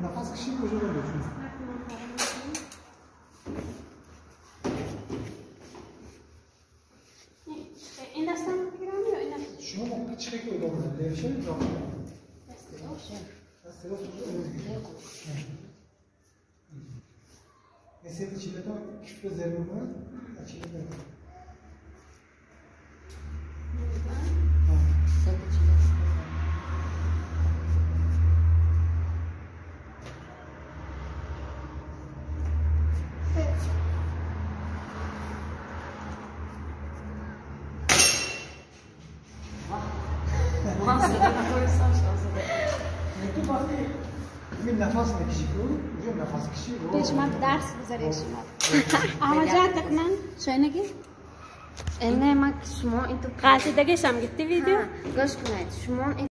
نفس کشی کجا رو این دستم میگیرم یا این دست؟ شما چه که ادامه لوشه می‌ذارم. دست راست مثل چیلتا کف زرمون چیلتا نفس نکشی کو نفس کشی پیش ما درس بذاری شما آواجاتك من شنگی نه ما شما این تو قاطی دیگه شام گفتی ویدیو گوش کنید شما